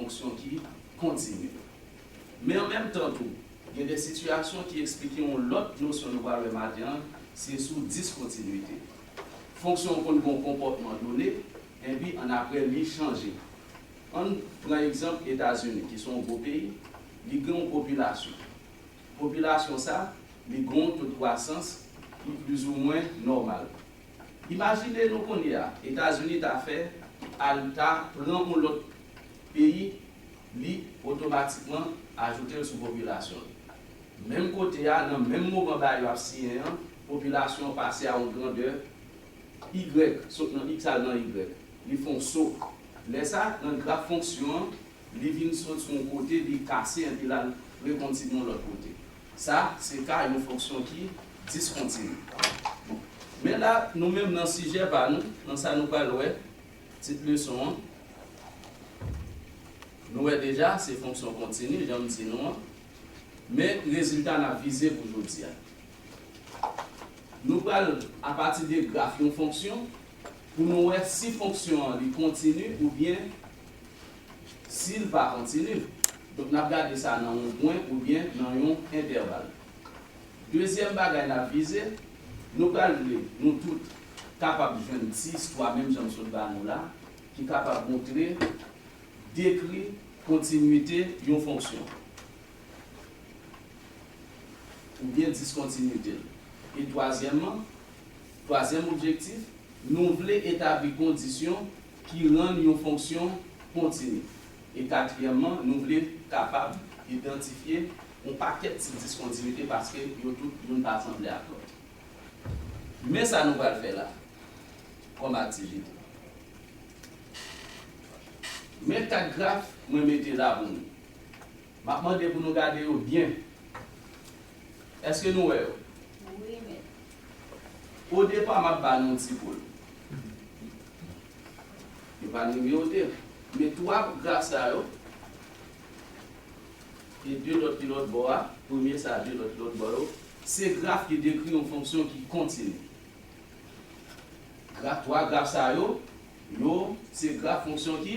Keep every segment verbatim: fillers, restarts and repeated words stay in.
fonksyon ki kontini. Men an menm tan tou, gen de sitiyasyon ki eksplike yon lòt nosyon nou pral wè maten an, se sou diskontinite. Fonksyon an konn gen yon konpòtman done, epi annapre li chanje. Ann pran egzanp Etazini, ki se yon gwo peyi, li gen yon popilasyon. Popilasyon sa, li gen yon to de kwasans ki plizoumwen nòmal. Imajine nou kounye a, Etazini ta fè al ta pran yon lòt peyi, li otomatikman ajoute l sou popilasyon l. Menm kote a, nan menm moman bagay yo ap siyen an, popilasyon an pase a yon grandè Y, sot nan X al nan Y. Li fè yon so. Lè sa, nan graf fonksyon an, li vin sot sou yon kote, li kase, epi l al rekontinye yon lòt kote. Sa, se ka yon fonksyon ki diskontini. Bon. Men la, nou menm nan sijè pa nou, nan sa nou pral wè, tit leson an, nou wè deja, se fonksyon kontini, jan m di nou an. Men rezilta n ap vize pou jodi a. Nou pral, apati de graf yon fonksyon, pou nou wè si fonksyon an li kontini oubyen si l pa kontini. Donk, n ap gade sa nan yon pwen oubyen nan yon entèval. Dezyèm bagay n ap vize, nou pral vle nou tout kapab jwenn ti istwa, menm jan m sot ba nou la, ki kapab montre, dekri kontinite yon fonksyon oubyen diskontinite l. E twazyèmman, twazyèm objektif, nou vle etabli kondisyon ki rann yon fonksyon kontini. E katriyèmman, nou vle kapab idantifye yon pakèt ti diskontinite paske yo tout youn pa sanble ak lòt. Men sa nou pral fè la kòm aktivite. Men kat graf mwen mete la pou nou. M ap mande pou nou gade yo byen. Èske nou wè yo? Wi, mèt. Odepa, m ap ba nou yon ti poul. Yo pa nimewote. Men twa graf sa yo, e de lòt ki lòt bò a, premye sa, de lòt ki lòt bò yo, se graf ki dekri yon fonksyon ki kontini. Graf, twa graf sa yo, yo se graf fonksyon ki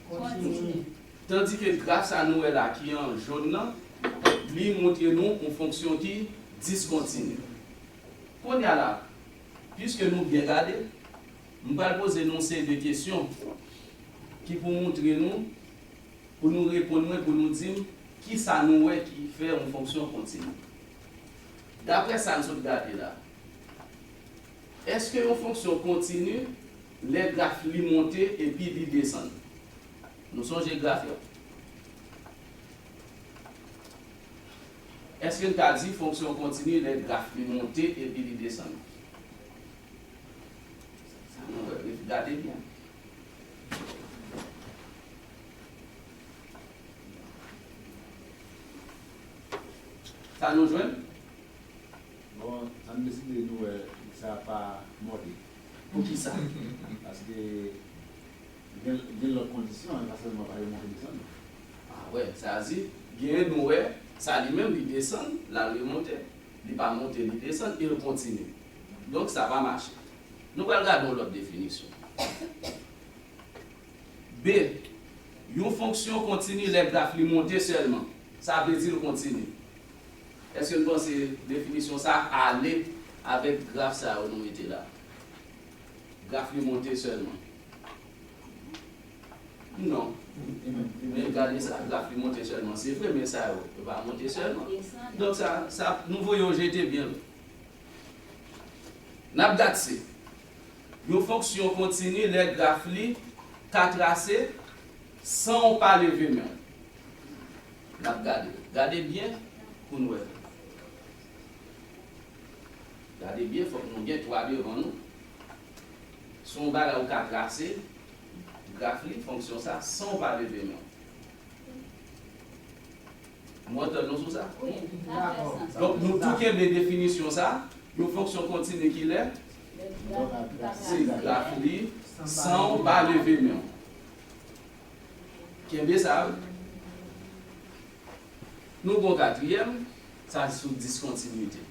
kontini. Tandike graf sa nou wè la ki an jòn nan, li montre nou yon fonksyon ki diskontini. Kounye a la, piske nou byen gade, m pral poze nou yon seri de kesyon ki pou montre nou, pou nou reponn mwen, pou nou di m kisa nou wè ki fè yon fonksyon kontini. Daprè sa n sot gade la, èske yon fonksyon kontini lè graf li monte epi li desann? Nou sonje graf yo? Èske n ka di fonksyon kontini lè graf li monte epi li desann? Sa nou wè, gade byen. Sa nou jwenn? Bon, sa n deside nou wè sa pa monte. Poukisa? Paske gen, gen lòt kondisyon, e pa sèlman pa yo monte desann. A wè, sa di, gen nou wè, sa li menm li desann, l al remonte. Li pa monte, li desann, e l kontini. Donk, sa pa mache. Nou pral gade yon lòt definisyon. B, yon fonksyon kontini lè graf li monte sèlman. Sa vle di l kontini. Èske n panse definisyon sa ale avèk graf sa yo nou mete la? Graf li monte sèlman. Non. Men gade sa, graf li monte sèlman. Se vre, men sa yo, yo pa monte sèlman. Donk sa, sa, nou voye yo jete byen lwen. N ap gade se yon fonksyon kontini lè graf li ka trase san w pa leve men w. N ap gade. Gade byen pou n wè. Gade byen, fòk nou gen twa devan nou. Se yon bagay ou ka trase graf li, fonksyon sa, san w pa leve men w. Nou antann nou sou sa? Wi, sa fè sans. Donk, nou tou kenbe definisyon sa, yon fonksyon kontini ki lè se graf li san w pa leve men w. Kenbe sa, wi. Nou gon katriyèm, sa sou diskontinite.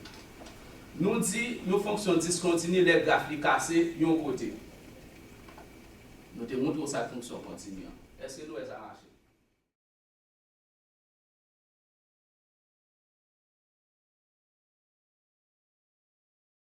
Nou di yon fonksyon diskontini lè graf li kase yon kote. Nou te montre w sa k fonksyon kontini an. Èske nou wè sa mache?